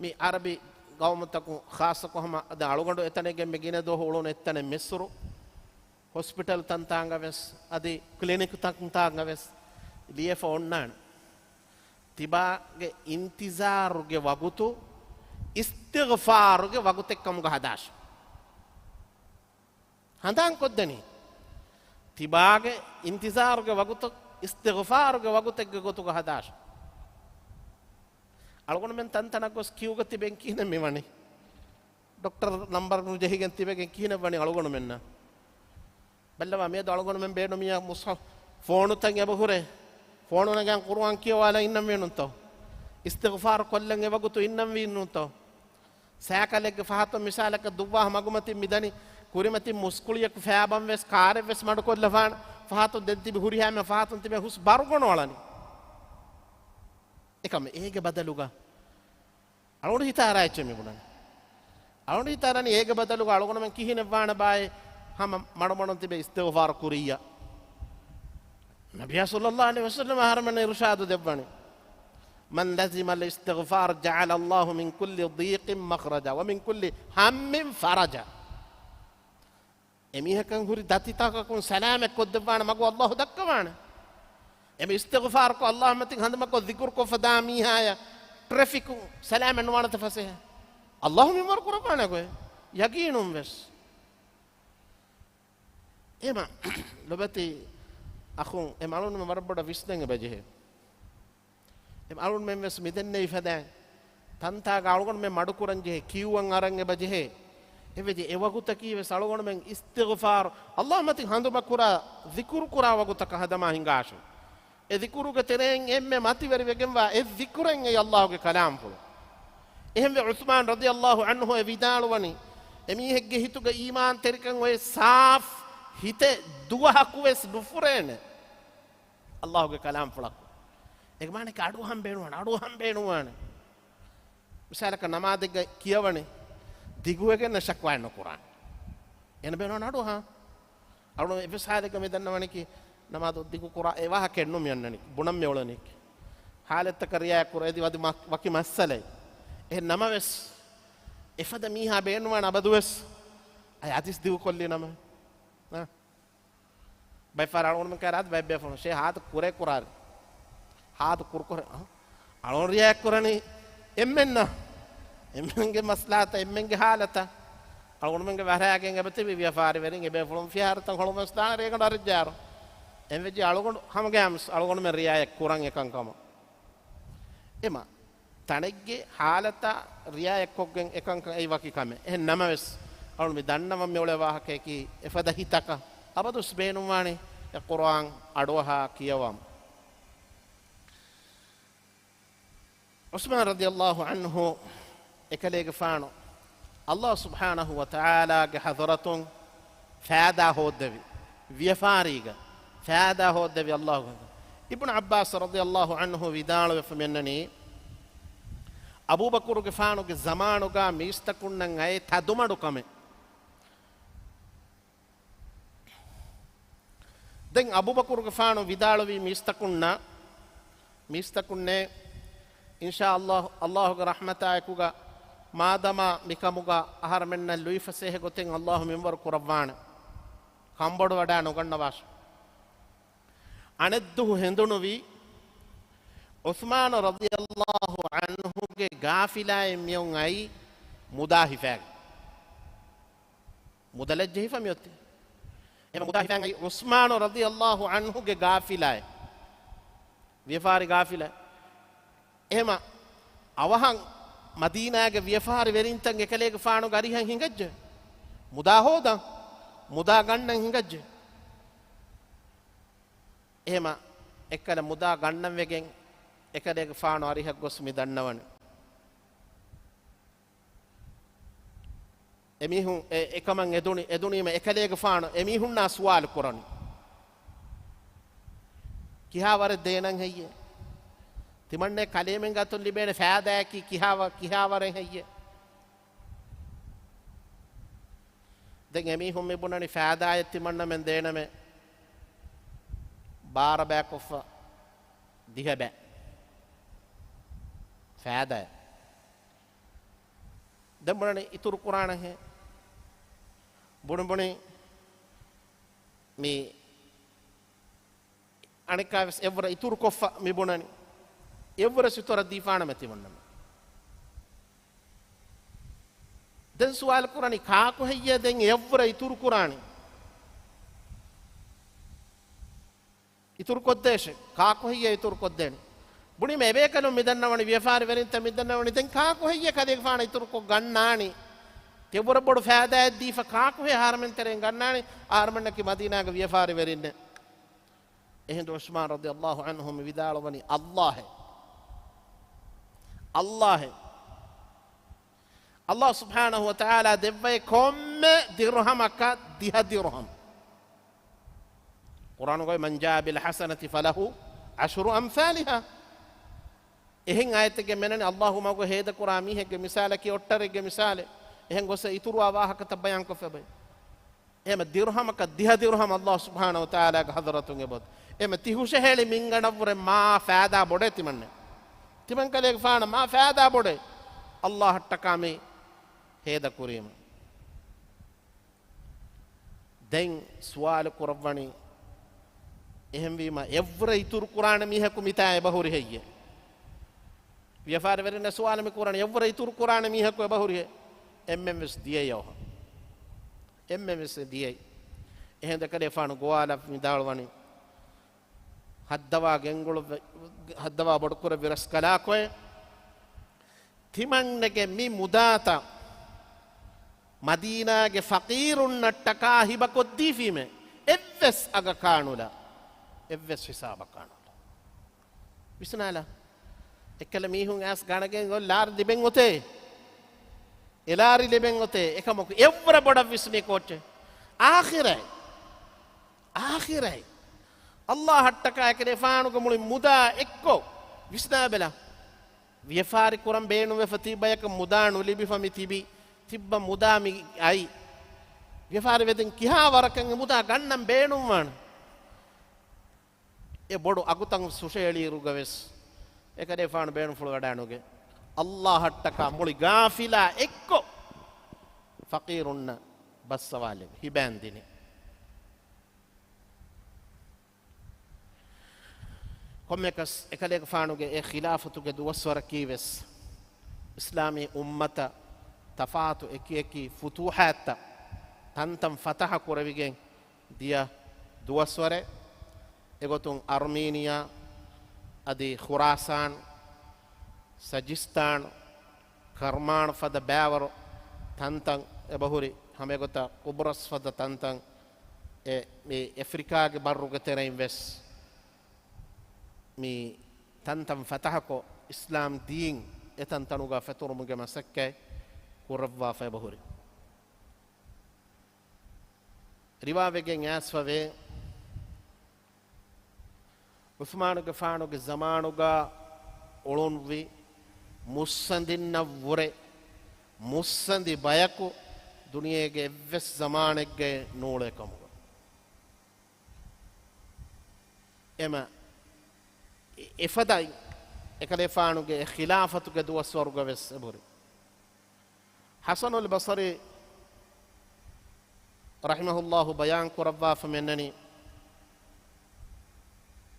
މި ޢަރަބި ގައުމުތަކުން ޚާއްޞަކޮށް ހަމަ އަދި އަޅުގަނޑު އެތަނެއްގެ މި ގިނަ ދުވަހު އުޅުނު އެއްތަނެއް މިޞްރު، ހޮސްޕިޓަލް ތަންތާނގަ ވެސް، އަދި ކްލިނިކް ތަންތާނގަ ވެސް ލިޔެފަ އޮންނާނެ. ތިބާގެ އިންތިޒާރުގެ ވަގުތު އިސްތިޣްފާރުގެ ވަގުތެއް ކަމުގަ ހަދާށެ. ހަނދާން ކޮށްދެނީ. ތިބާގެ އިންތިޒާރުގެ ވަގުތު އިސްތިޣްފާރުގެ ވަގުތެއްގެ ގޮތުގަ ހަދާށެ. އަޅުގަނޑުމެން ތަންތަނަށް ގޮސް ކިއުގަ ތިބެން ކިހިނެއް މިވަނީ؟ ޑޮކްޓަރ ނަމްބަރު ނުޖެހިގެން ތިބެގެން ކިހިނެއް ވަނީ އަޅުގަނޑުމެންނަށް؟ ބައްލަވާ މިއަދު އަޅުގަނޑުމެން ބޭނުމިޔާ މުޞްޙަފް ފޯނުތައް އެބަހުރޭ. ފޯނު ނަގާން ޤުރުއާން ކިޔަވާލަން އިންނަންވީނުންތޯ؟ އިސްތިޣްފާރު ކޮށްލަން އެވަގުތު އިންނަންވީނުންތޯ؟ ސައިކަލެއްގެ ފަހަތުން މިސާލަކަށް ދުއްވާ މަގުމަތިން މިދަނީ ކުރިމަތިން މުސްކުޅިއަކު ފައިބަން ވެސް ކާރެއް ވެސް މަޑުކޮށްލަފާނެ ފަހަތުން ދެން ތިބި ހުރިހާމެ ފަހަތުން ތިބެ ހުސް ބަރުގަނޑު އަޅަނީ. އެކަމް އޭގެ ބަދަލުގަ އަޅުގަނޑު ހިތަށް އަރާ އެއްޗެއް މި ބުނަނީ. އަޅުގަނޑު ހިތަށް އަރަނީ އޭގެ ބަދަލުގަ އަޅުގަނޑުމެން ކިހިނެއް ވާނެ ބާއޭ ހަމަ މަޑުމަޑުން ތިބެ އިސްތިޣްފާރު ކުރިއްޔާ. ނަބިޔާ ޞައްލައްލާހު ޢަލައިހި ވަސައްލަމަ އަހަރުމެންނަށް އިރުޝާދު ދެއްވަނީ. من لزم الاستغفار جعل الله من كل ضيق مخرجا ومن كل هم فرجا. އެމީހަކަށް ހުރި ދަތިތަކަކުން ސަލާމަތް ކޮށްދެއްވާނެ މަގު އައްލާހު ދައްކަވާނެ. އެމީ އިސްތިޣްފާރުކޮށް އައްލާހު މަތިން ހަނދުމަކޮށް ޒިކުރުކޮށްފަ ދާ މީހާޔަށް ޓްރެފިކު ސަލާމަތް ނުވާނެތަ ފަސޭހަ؟ އައްލާހު މިންވަރު ކުރައްވާނެ ގޮތް ޔަގީނުން ވެސް. އެމަ ލޮބެތި އަޚުން އެ މަޅުން ވަރަށް ބޮޑަށް ވިސްނަން އެބަޖެހޭ. އެ އަޅުގަނޑުމެން ވެސް މިދެންނެވި ފަދައިން ތަންތާގަ އަޅުގަނޑުމެން މަޑުކުރަން ޖެހޭ، ކިޔުވަން އަރަން އެބަ ޖެހޭ. އެވެދި އެ ވަގުތަކީ ވެސް އަޅުގަނޑުމެން އިސްތިޣްފާރު، އައްލާހު މަތިން ހަނދުމަ ކުރާ، ޒިކުރު ކުރާ ވަގުތަކަށް ހަދަމާ ހިނގާށުން. އެ ޒިކުރުގެ ތެރެއިން އެންމެ މަތިވެރިވެގެންވާ އެއް ޒިކުރެއް އެއީ އައްލާހުގެ ކަލާމްފުޅު. އެހެންވެ ޢުޘްމާން ރަޟިޔައްލާހު ޢަންހު އެ ވިދާޅުވަނީ، އެމީހެއްގެ ހިތުގަ އީމާންތެރިކަން އޮތް ސާފް ހިތެއް ދުވަހަކު ވެސް ނުފުރޭނެ. އައްލާހުގެ ކަލާމްފުޅަކު. އޭގެ މާނައަކީ އަޑުއަހަން ބޭނުންވާނެ، އަޑުއަހަން ބޭނުންވާނެ. މިސާލަކަށް ނަމާދެއްގަ ކިޔަވަނީ ދިގުވެގެން ޝަކުވާއެއް ނުކުރާނެ. އޭނަ ބޭނުންވާނެ އަޑުއަހަން. އަޅުގަނޑު އެއްވެސް ހާލެއްގަ މި ދަންނަވަނީކީ ނަމާދު ދިގު ކުރާ އެ ވާހަކައެއް ނޫން މި އަންނަނީ. ބުނަން މި އުޅެނީކީ. ހާލަތްތަކަށް ރިއާޔަތް ކުރާ އެދި ވަދި މަ-، ވަކި މައްސަލައެއް. އެހެން ނަމަވެސް، އެފަދަ މީހާ ބޭނުންވާނެ އަބަދުވެސް. އައި އަދިސް ދިގު ކޮށްލި ނަމަ. އާ. ބައެއްފަހަރަށް އަޅުގަނޑުމެން ކައިރި އާދެ ބައެއް ބޭފުޅުން ޝޭ ހާދަ ކުރޭ ކުރާރި. ހާދަ ކުރު ކުރެ، އަ، އަޅުގަނޑު ރިއާޔަތް ކުރަނީ އެންމެންނަށް. އެންމެންގެ މަސްލަހަތަށް، އެންމެންގެ ހާލަތަށް. އަޅުގަނޑުމެންގެ ވަރަށް ގެން އެބަތިބި ވިޔަފާރިވެރިން އެބޭފުޅުން ފިހާރަތައް ހޮޅުމަސް ދާނެ ރޭގަނޑު އަރިއްޖާރު. އެންވެއްޖެ އަޅުގަނޑު ހަމަގައިމުސް އަޅުގަނޑުމެން ރިއާޔަތް ކުރަން އެކަންކަމަށް. އެމަ ތަނެއްގެ ހާލަތާ ރިއާޔަތްކޮށްގެން އެކަންކަން އެއީ ވަކި ކަމެއް. އެހެން ނަމަވެސް، އަޅުން މި ދަންނަވަން މި އުޅޭ ވާހަކަޔަކީ، އެފަދަ ހިތަކަށް އަބަދުސް ބޭނުންވާނެ އެ ޤުރުއާން އަޑުއަހާ ކިޔަވަން. ޢުސްމާން ރަޟިޔައްލާހު ޢަންހު އެކަލޭގެފާނު އައްލާހު ސުބްޙާނަހު ވަތަޢާލާގެ ޙަޟްރަތުން ފައިދާ ހޯއްދެވި، ވިޔަފާރީގަ ފައިދާ ހޯއްދެވި އައްލާހު. އިބްނު ޢައްބާސް ރަޟިޔައްލާހު ޢަންހު ވިދާޅުވެފަ މިއަންނަނީ، އަބޫބަކުރުގެފާނުގެ ޒަމާނުގަ މީސްތަކުންނަށް އައި ތަދުމަޑުކަމެއް. ދެން އަބޫބަކުރުގެފާނު ވިދާޅުވީ މީސްތަކުންނަށް، މީސްތަކުންނޭ، އިންޝާﷲ، ﷲގެ ރަޙްމަތާއެކުގަ މާދަމާ މިކަމުގަ އަހަރެމެންނަށް ލުއިފަސޭހަ ގޮތެއް ﷲ މިންވަރު ކުރައްވާނެ. ކަންބޮޑުވަޑާ ނުގަންނަވާށި. އަނެއްދުވަހު ހެނދުނުވީ، ޢުސްމާނު ރަޟިޔަﷲ ޢަންހުގެ ގާފިލާއިން މިއޮން އައީ މުދާ ހިފާގެން. މުދަލެއް ޖެހިފަ މިއޮތީ. އެހެން މުދާ ހިފާގެން އައީ ޢުސްމާނު ރަޟިޔަﷲ ޢަންހުގެ ގާފިލާއެއް. ވިޔަފާރި ގާފިލާ. އެހެމަ އަވަހަށް މަދީނާގެ ވިޔަފާރިވެރިންތައް އެކަލޭގެފާނުގެ އަރިހަށް ހިނގައްޖެ. މުދާ ހޯދަން، މުދާ ގަންނަން ހިނގައްޖެ. އެހެމަ އެއްކަލަ މުދާ ގަންނަން ވެގެން އެކަލޭގެފާނު އަރިހަށް ގޮސް މި ދަންނަވަނީ. އެމީހުން އެ، އެކަމަށް އެދުނި، އެދުނީމަ އެކަލޭގެފާނު އެމީހުންނާ ސުވާލު ކުރަނީ. ކިހާވަރެއް ދޭނަން ހެއްޔޭ؟ ތިމަންނެ ކަލޭމެން ގަތުން ލިބޭނެ ފައިދާއަކީ ކިހާވަ، ކިހާވަރެއް ހެއްޔޭ؟ ދެން އެމީހުން މި ބުނަނީ ފައިދާއެއް ތިމަންނަމެން ދޭނަމޭ ބާރަ ބައިކޮށްފަ ދިހަ ބައި. ފައިދާއެއް. ދެން ބުނަނީ އިތުރު ކުރާނެހޭ. ބުނި ބުނި މި އަނެއްކާވެސް އެއްވަރަށް އިތުރުކޮށްފަ މި ބުނަނީ. އެއްވަރަށް އިތުރަށް ދީފާނަމޭ ތިމަންނަމެން. ދެން ސުވާލު ކުރަނީ ކާކު ހެއްޔޭ ދެން އެއްވަރަށް އިތުރު ކުރާނީ؟ އިތުރު ކޮށްދޭށޭ. ކާކު ހެއްޔޭ އިތުރު ކޮށްދޭނީ؟ ބުނީމަ އެބޭކަލުން މި ދަންނަވަނީ، ވިޔަފާރިވެރިންތައް މި ދަންނަވަނީ، ދެން ކާކު ހެއްޔޭ ކަލޭގެފާނަށް އިތުރު ކޮށް ގަންނާނީ؟ ތިއަށްވުރެ ބޮޑު ފައިދާއެއް ދީފަ ކާކު ހޭ އަހަރެމެން ތެރެއިން ގަންނާނީ؟ އަހަރެމެންނަކީ މަދީނާގެ ވިޔަފާރިވެރިންނޭ. އެހިނދު ޢުސްމާން ރަޟިޔަﷲ ޢަންހު މި ވިދާޅުވަނީ، ﷲ އޭ. ﷲ އޭ. ﷲ ސުބްޙާނަހޫ ވަތަޢާލާ ދެއްވައި ކޮންމެ ދިރުހަމަކަށް ދިހަ ދިރުހަމް. ޤުރްއާނުގައި، من جاء بالحسنة فله عشر أمثالها. އެހެން އާޔަތެއްގެ މެނަނި ﷲ މަގު ހޭދަކުރާ މީހެއްގެ މިސާލަކީ އޮށްޓަރެއްގެ މިސާލެއް. އެހެން ގޮސް އިތުރުވާ ވާހަކަތައް ބަޔާންކޮށްފަ އެބައި. އެހެމަ ދިރުހަމަކަށް ދިހަ ދިރުހަމް ﷲ ސުބްޙާނަހޫ ވަތަޢާލާގެ ޙަޟްރަތުން އެބައޮތް. އެހެމަ ތި ހުށަހެޅި މިންގަނޑަށްވުރެ މާ ފައިދާ ބޮޑޭ ތިމަންނެ. ތިމަންކަލޭގެފާނަށް މާ ފައިދާ ބޮޑޭ ﷲ އަށްޓަކާ މި ހޭދަ ކުރީމަ. ދެން ސުވާލު ކުރައްވަނީ، އެހެންވީމަ އެއްވުރެ އިތުރު ކުރާނެ މީހަކު މިތާ އެބަހުރި ހެއްޔޭ؟ ވިޔަފާރިވެރިންނަށް ސުވާލު މި ކުރަނީ، އެއްވުރެ އިތުރު ކުރާނެ މީހަކު އެބަހުރި ހެއްޔޭ؟ އެންމެން ވެސް ދިޔައީ އެއްހާ. އެންމެން ވެސް ދިޔައީ. އެހެން އެކަލޭގެފާނު ގޮވާލަ ވިދާޅުވަނީ، ހައްދަވާ ގެންގުޅުއްވި، ހައްދަވާ ބޮޑުކުރެއްވި ރަސްކަލާކޮއެ، ތިމަންނެގެ މި މުދާތައް މަދީނާގެ ފަޤީރުންނަށްޓަކާ ހިބަކޮށްދީފީމޭ، އެއްވެސް އަގަކާ ނުލާ، އެއްވެސް ހިސާބަކާ ނުލާ. ވިސްނާލާ. އެއްކަލަ މީހުން އައިސް ގަނެގެން އޮތް ލާރި ލިބެން އޮތޭ. އެ ލާރި ލިބެން އޮތޭ. އެކަމަކު އެއްވުރެ ބޮޑަށް ވިސްނީ ކޯއްޗެއް؟ އާޚިރަތް. އާޚިރަތް. ﷲ އަށްޓަކާ އެކަލޭގެފާނުގެ މުޅި މުދާ އެއްކޮށް ވިސްނާބަލަ. ވިޔަފާރި ކުރަން ބޭނުންވެފަ ތިއްބަޔަކަށް މުދާ ނުލިބިފަ މި ތިބި، ތިއްބަ މުދާ މި އައި. ވިޔަފާރިވެދިން ކިހާ ވަރަކަށް އެ މުދާ ގަންނަން ބޭނުންވާނެ؟ އެ ބޮޑު އަގުތައް ހުށައެޅިއިރުގަ ވެސް އެކަލޭގެފާނު ބޭނުންފުޅު ވަޑާނުގެ، ﷲ އަށްޓަކާ މުޅި ގާފިލާ އެއްކޮށް ފަޤީރުންނަށް ބައްސަވާލެވި، ހިބައިން ދިނި. ކޮންމެކަސް އެކަލޭގެފާނުގެ އެ ޚިލާފަތުގެ ދުވަސްވަރަކީ ވެސް އިސްލާމީ އުއްމަތަށް ތަފާތު އެކިއެކި ފުތޫޙާތްތައް ތަންތަން ފަތަޙަ ކުރެވިގެން ދިޔަ ދުވަސްވަރެއް. އެގޮތުން އަރްމީނިއާ އަދި ޚުރާސާން، ސަޖިސްތާން، ކަރްމާން ފަދަ ބައިވަރު ތަންތަން އެބަހުރި، ހަމައެގޮތަށް ޤުބްރަސް ފަދަ ތަންތަން އެ މި އެފްރިކާގެ ބައްރުގެ ތެރެއިން ވެސް މި ތަންތަން ފަތަޙަކޮށް، އިސްލާމް ދީން އެތަންތަނުގަ ފެތުރުމުގެ މަސައްކަތް ކުރައްވާފަ އެބަހުރި. ރިވާވެގެން އައިސްފަވޭ، ޢުޘްމާނުގެފާނުގެ ޒަމާނުގަ އުޅުންވި މުއްސަނދިންނަށްވުރެ މުއްސަނދި ބަޔަކު ދުނިޔޭގެ އެއްވެސް ޒަމާނެއްގައި ނޫޅޭ ކަމުގަ. އެމަ އެ-، އެފަދައިން އެކަލޭފާނުގެ އެ ޚިލާފަތުގެ ދުވަސްވަރުގަ ވެސް އެބުރި. ޙަސަނުލް ބަޞަރީ ރަޙިމަހުﷲ ބަޔާން ކުރައްވާފަ މިއަންނަނީ،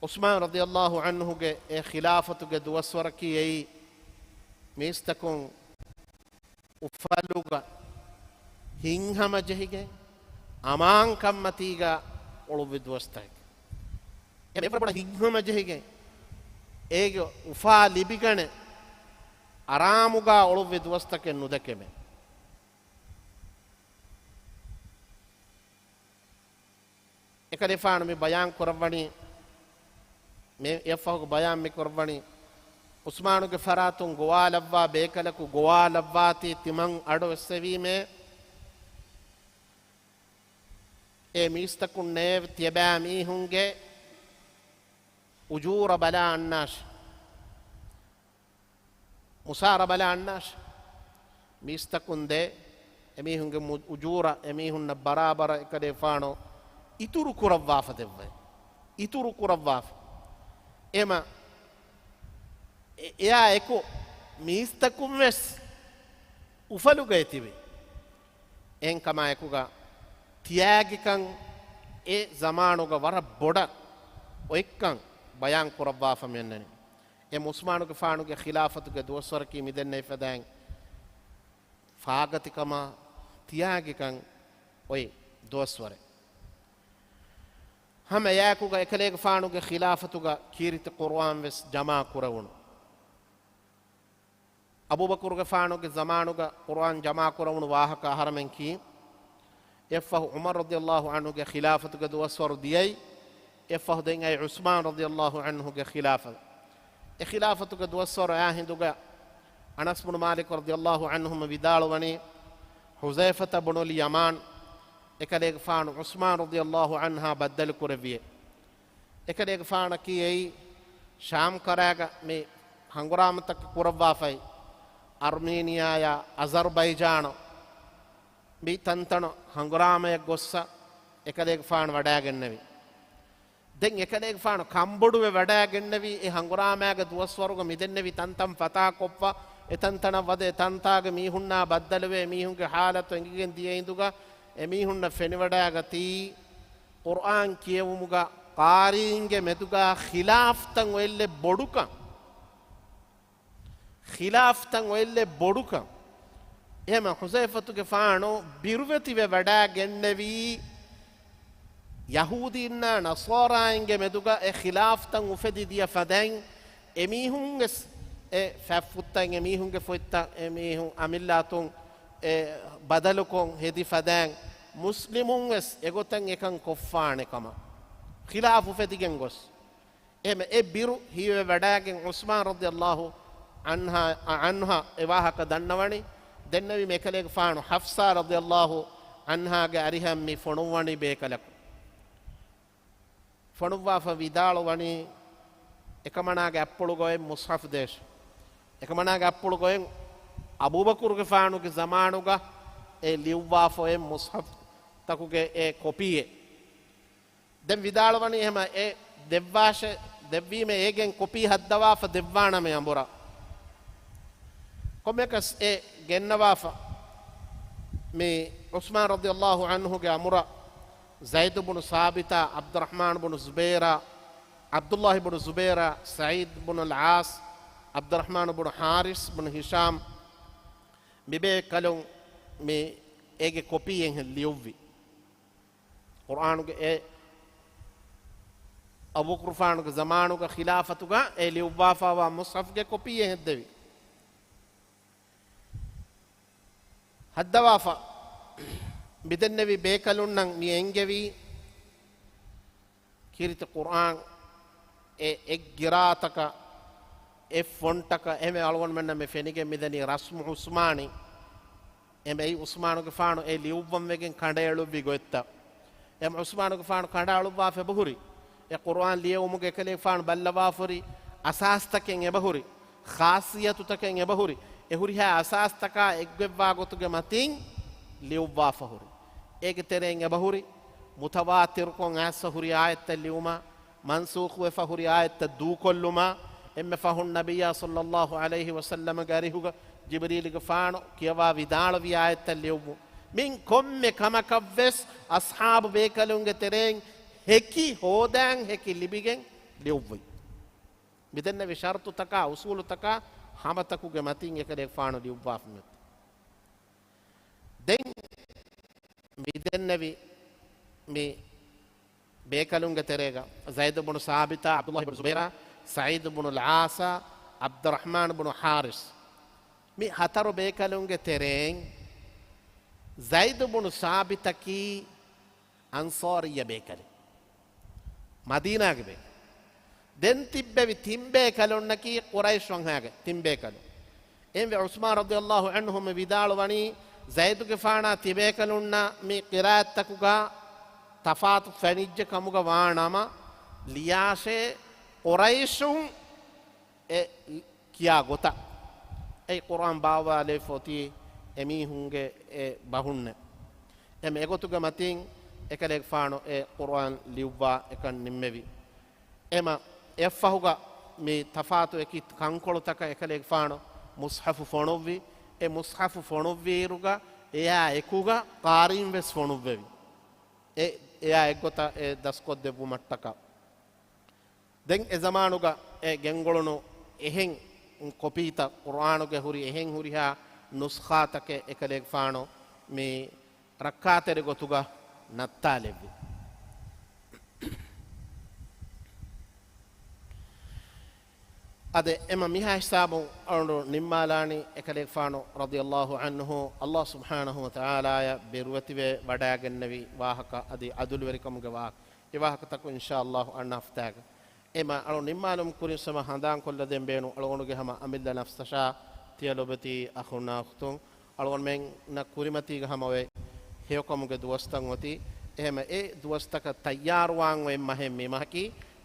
ޢުޘްމާން ރަޟިޔަﷲ ޢަންހުގެ އެ ޚިލާފަތުގެ ދުވަސްވަރަކީ އެއީ މީސްތަކުން އުފަލުގަ ހިތްހަމަޖެހިގެން އަމާންކަންމަތީގަ އުޅުއްވި ދުވަސްތަކެއް. އެ އެވަރަށް ބޮޑަށް ހިތްހަމަޖެހިގެން އޭގެ އުފާ ލިބިގަނެ އަރާމުގަ އުޅުއްވި ދުވަސްތަކެއް ނުދެކެމެ. އެކަލޭފާނު މި ބަޔާން ކުރައްވަނީ، މި އެއަށްފަހު ބަޔާން މި ކުރައްވަނީ، ޢުޘްމާނުގެ ފަރާތުން ގޮވާލައްވާ ބޭކަލަކު ގޮވާލައްވާތީ ތިމަން އަޑު އެއްސެވީމޭ، އެ މީސްތަކުންނޭ ތިޔަބައިމީހުންގެ އުޖޫރަ ބަލާ އަންނާށި. މުސާރަ ބަލާ އަންނާށި. މީސްތަކުން ދޭ އެމީހުންގެ މު-، އުޖޫރަ އެމީހުންނަށް ބަރާބަރަށް އެކަލޭފާނު އިތުރު ކުރައްވާފަ ދެއްވައި. އިތުރު ކުރައްވާފަ. އެމަ އެ-، އެއާ އެކު މީސްތަކުން ވެސް އުފަލުގައި ތިބި. އެހެންކަމާ އެކުގަ ތިޔާގިކަން އެ ޒަމާނުގަ ވަރަށް ބޮޑަށް އޮތްކަން ބަޔާން ކުރައްވާފަ މިއަންނަނީ. އެ ޢުޘްމާނުގެފާނުގެ ޚިލާފަތުގެ ދުވަސްވަރަކީ މިދެންނެވި ފަދައިން ފާގަތިކަމާ ތިޔާގިކަން އޮތް ދުވަސްވަރެއް. ހަމަ އެއާއެކުގަ އެކަލޭގެފާނުގެ ޚިލާފަތުގަ ކީރިތި ޤުރުއާން ވެސް ޖަމާ ކުރެވުނު. އަބޫބަކުރުގެފާނުގެ ޒަމާނުގަ ޤުރުއާން ޖަމާކުރެވުނު ވާހަކަ އަހަރަމެން ކީ، އެއަށްފަހު ޢުމަރު ރަޟިޔަﷲ ޢަންހުގެ ޚިލާފަތުގެ ދުވަސްވަރު ދިޔައީ، އެއަށްފަހު ދެން އައި ޢުޘްމާން ރަޟިޔަﷲ ޢަންހުގެ ޚިލާފަތު. އެ ޚިލާފަތުގެ ދުވަސްވަރު އާ ހިނދުގަ އަނަސް ބުނު މާލިކު ރަޟިޔަﷲ ޢަންހު ވިދާޅުވަނީ، ޙުޛައިފަތަ ބުނުލް ޔަމާން އެކަލޭގެފާނު ޢުޘްމާން ރަޟިޔަﷲ ޢަންހާ ބައްދަލު ކުރެއްވިއޭ. އެކަލޭގެފާނަކީ އެއީ ޝާމް ކަރާގަ މި ހަނގުރާމަތަކަށް ކުރައްވާފައި، އަރްމީނިއާޔާ އަޒަރްބައިޖާނު މި ތަންތަނު ހަނގުރާމަޔަށް ގޮއްސަ އެކަލޭގެފާނު ވަޑައިގެންނެވި. ދެން އެކަލޭގެފާނު ކަންބޮޑުވެ ވަޑައިގެންނެވީ އެ ހަނގުރާމާގެ ދުވަސްވަރުގަ މިދެންނެވި ތަންތަން ފަތާކޮށްފަ، އެތަންތަނަށް ވަދެ އެތަންތާގެ މީހުންނާ ބައްދަލުވެ އެމީހުންގެ ހާލަތު އެނގިގެން ދިޔަ އިނދުގަ އެމީހުންނަށް ފެނިވަޑައިގަތީ ޤުރްއާން ކިޔެވުމުގަ ޤާރީންގެ މެދުގަ ޚިލާފްތައް އޮތްލެއް ބޮޑުކަން. ޚިލާފްތައް އޮތްލެއް ބޮޑުކަން. އެހެމަ ޙުޒައިފަތުގެފާނު ބިރުވެތިވެ ވަޑައިގެންނެވީ، ޔަހޫދީންނާ ނަޞާރާއިންގެ މެދުގަ އެ ޚިލާފްތައް އުފެދި ދިޔަ ފަދައިން، އެމީހުންވެސް އެ ފަތްފުށްތައް، އެމީހުންގެ ފޮތްތައް، އެމީހުން އަމިއްލާތުން އެ ބަދަލުކޮށް ހެދި ފަދައިން، މުސްލިމުންވެސް އެގޮތަށް އެކަން ކޮށްފާނެ ކަމަށް ޚިލާފް އުފެދިގެން ގޮސް. އެހެމަ އެ ބިރު ހީވެ ވަޑައިގެން ޢުސްމާން ރަޟިޔަﷲ ޢަންހާ، ޢަންހާ އެ ވާހަކަ ދަންނަވަނީ، ދެންނެވީމަ އެކަލޭގެފާނު ޙަފްޞާ ރަޟިޔަﷲ ޢަންހާގެ އަރިހަށް މި ފޮނުއްވަނީ ބޭކަލަކު. ފޮނުއްވާފަ ވިދާޅުވަނީ، އެކަމަނާގެ އަތްޕުޅުގައި މުޞްޙަފް ދޭށި. އެކަމަނާގެ އަތްޕުޅުގައި އަބޫބަކުރުގެފާނުގެ ޒަމާނުގަ އެ ލިޔުއްވާފަ އޮތް މުޞްޙަފްތަކުގެ އެ ކޮޕީއެއް. ދެން ވިދާޅުވަނީ އެހެމަ އެ ދެއްވާށޭ، ދެއްވީމަ އޭގެން ކޮޕީ ހައްދަވާފަ ދެއްވާނަމޭ އަނބުރާ. ކޮންމެއަކަސް އެ ގެންނަވާފަ މި ޢުސްމާން ރަޟިޔަﷲ ޢަންހުގެ އަމުރަށް ޒައިދު ބުނު ސާބިތާ، ޢަބްދުއްރަޙްމާން ބުނު ޒުބައިރާ، ޢަބްދުއްލާހި ބުނު ޒުބައިރާ، ސަޢީދު ބުނުލް ޢާޞް، ޢަބްދުއްރަޙްމާން ބުނު ޙާރިޘް ބުނު ހިޝާމް، މި ބޭކަލުން މި އޭގެ ކޮޕީއެއް ލިޔުއްވި. ޤުރްއާނުގެ އެ އަބޫބަކުރުފާނުގެ ޒަމާނުގަ ޚިލާފަތުގަ އެ ލިޔުއްވާފަވާ މުޞްޙަފްގެ ކޮޕީއެއް ހެއްދެވި. ހައްދަވާފަ މިދެންނެވި ބޭކަލުންނަށް މި އެންގެވީ، ކީރިތި ޤުރްއާން އެ އެއް ގިރާތަކަށް، އެއް ފޮންޓަކަށް އެހެންވެ އަޅުގަނޑުމެންނަށް މި ފެނިގެން މިދަނީ ރަސްމު ޢުސްމާނީ. އެމެއި ޢުސްމާނުގެފާނު އެ ލިޔުއްވަން ވެގެން ކަނޑައެޅުއްވި ގޮތްތައް. އެމް ޢުސްމާނުގެފާނު ކަނޑައަޅުއްވާފަ އެބަހުރި. އެ ޤުރްއާން ލިޔެވުމުގެ އެކަލޭގެފާނު ބައްލަވާފަ ހުރި އަސާސްތަކެއް އެބަހުރި. ޚާއްޞިއްޔަތުތަކެއް އެބަހުރި. އެ ހުރިހާ އަސާސްތަކާ އެއްގޮތްވާ ގޮތުގެ މަތިން ލިޔުއްވާފަ ހުރި. އޭގެ ތެރެއިން އެބަހުރި މުތަވާތިރުކޮށް އައިސްފަ ހުރި އާޔަތްތައް ލިޔުމާ، މަންސޫޚުވެފަ ހުރި އާޔަތްތައް ދޫކޮށްލުމާ، އެންމެ ފަހުން ނަބިއްޔާ ޞައްލައްލާހު ޢަލައިހި ވަސައްލަމަގެ އަރިހުގަ ޖިބްރީލުގެފާނު ކިޔަވާ ވިދާޅުވި އާޔަތްތައް ލިޔުއްވުން. މިން ކޮންމެ ކަމަކަށްވެސް އަޞްޙާބު ބޭކަލުންގެ ތެރެއިން ހެކި ހޯދާން ހެކި ލިބިގެން ލިޔުއްވި. މިދެންނެވި ޝަރުޠުތަކާ އުޞޫލުތަކާ ހަމަތަކުގެ މަތިން އެކަލޭގެފާނު ލިޔުއްވާފަ މިއޮތީ. ދެން މިދެންނެވި މި ބޭކަލުންގެ ތެރޭގަ ޒައިދު ބުނު ސާބިތާ، ޢަބްދުއްލާހި ބުނު ޒުބައިރާ، ސަޢީދު ބުނުލް ޢާޞާ، ޢަބްދުއްރަޙްމާން ބުނު ޙާރިޘް، މި ހަތަރު ބޭކަލުންގެ ތެރެއިން ޒައިދު ބުނު ސާބިތަކީ އަންޞާރިއްޔަ ބޭކަލެއް. މަދީނާގެ ބޭކަލެއް. ދެން ތިއްބެވި ތިން ބޭކަލުންނަކީ ޤުރައިޝް ވަންހާގެ ތިން ބޭކަލުން. އެހެންވެ، ޢުސްމާން ރަޟިޔަﷲ ޢަންހު މި ވިދާޅުވަނީ، ޒައިދުގެފާނާ ތިބޭކަލުންނަށް މި ޤިރާއަތްތަކުގަ ތަފާތު ފެނިއްޖެ ކަމުގަ ވާނަމަ، ލިޔާށޭ ޤުރައިޝުން އެ ކިޔާ ގޮތަށް. އެއީ ޤުރްއާން ބާއްވާލެވިފަ އޮތީ އެމީހުންގެ އެ ބަހުންނޭ. އެމެ އެގޮތުގެ މަތިން އެކަލޭގެފާނު އެ ޤުރްއާން ލިޔުއްވާ އެކަން ނިންމެވި. އެމަ އެއަށްފަހުގަ މި ތަފާތު އެކި ކަންކޮޅުތަކަށް އެކަލޭގެފާނު މުޞްޙަފު ފޮނުއްވި. އެ މުޞްޙަފު ފޮނުއްވިއިރުގަ އެއާ އެކުގަ ޤާރީން ވެސް ފޮނުއްވެވި. އެ، އެއާ އެއްގޮތަށް އެ ދަސްކޮށްދެއްވުމަށްޓަކާ. ދެން އެ ޒަމާނުގަ އެ ގެންގުޅުނު އެހެން ކޮޕީތައް، ޤުރްއާނުގެ ހުރި އެހެން ހުރިހާ ނުސްޚާތަކެއް އެކަލޭގެފާނު މި ރައްކާތެރި ގޮތުގަ ނައްތާލެއްވި. އަދި އެމަ މިހާ ހިސާބުން އަޅުގަނޑު ނިންމާލާނީ އެކަލޭގެފާނު ރަޟިޔަﷲ ޢަންހު ﷲ ސުބްޙާނަހޫ ވަތަޢާލާޔަށް ބިރުވެތިވެ ވަޑައިގެންނެވި ވާހަކަ އަދި ޢަދުލުވެރިކަމުގެ ވާހަކަ. އެ ވާހަކަތަކުން އިންޝާ ﷲ އަންނަ ހަފްތާގަ. އެމަ އަޅު ނިންމާލުމުގެ ކުރިން ހަމަ ހަނދާންކޮށްލަދޭން ބޭނުން، އަޅުގަނޑުގެ ހަމަ އަމިއްލަ ނަފްސަށާ ތިޔަ ލޮބެތި އަޚުންނާ އުޚްތުން، އަޅުގަނޑުމެންނަށް ކުރިމަތީގަ ހަމަ އޮތް ހެޔޮކަމުގެ ދުވަސްތައް އޮތީ. އެހެމަ އެ ދުވަސްތަކަށް ތައްޔާރުވާން އޮތް މަހެއް މި މަހަކީ.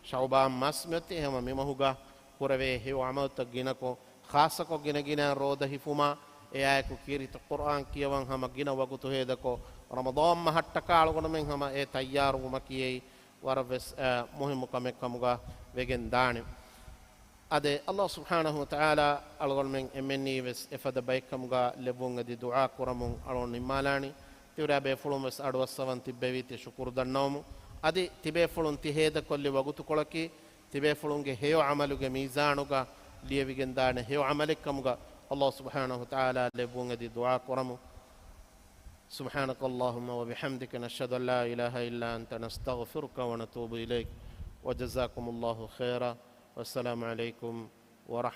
ޝަޢުބާން މަސް މިއޮތީ. އެހެމަ މި މަހުގަ ކުރެވޭ ހެޔޮ ޢަމަލުތައް ގިނަކޮށް، ޚާއްޞަކޮށް ގިނަގިނައިން ރޯދަ ހިފުމާ، އެއާއެކު ކީރިތި ޤުރްއާން ކިޔަވަން ހަމަ ގިނަ ވަގުތު ހޭދަކޮށް، ރަމަޟާން މަހަށްޓަކާ އަޅުގަނޑުމެން ހަމަ އެ ތައްޔާރުވުމަކީ އެއީ. ވަރަށްވެސް، އަ، މުހިއްމު ކަމެއް ކަމުގަ ވެގެން ދާނެ. އަދި އަﷲ ސުބްޙާނަހޫ ވަތަޢާލާ އަޅުގަނޑުމެން އެންމެންނީވެސް އެފަދަ ބައެއްކަމުގަ ލެއްވުން އެދި ދުޢާ ކުރަމުން އަޅުގަނޑު ނިންމާލާނީ. ތިވަރާ ބޭފުޅުން ވެސް އަޑުއައްސަވަން ތިއްބެވީތީ ޝުކުރު ދަންނަވަމު. އަދި ތިބޭފުޅުން ތި ހޭދަކޮށްލި ވަގުތުކޮޅަކީ ތިބޭފުޅުންގެ ހެޔޮ ޢަމަލުގެ މީޒާނުގަ ލިޔެވިގެންދާނެ ހެޔޮ ޢަމަލެއްކަމުގަ އަﷲ ސުބްޙާނަހޫ ވަތަޢާލާ ލެއްވުން އެދި ދުޢާ ކުރަމު. سبحانك اللهم وبحمدك، نشهد أن لا إله إلا أنت، نستغفرك ونتوب إليك. وجزاكم الله خيرا. والسلام عليكم ورحمة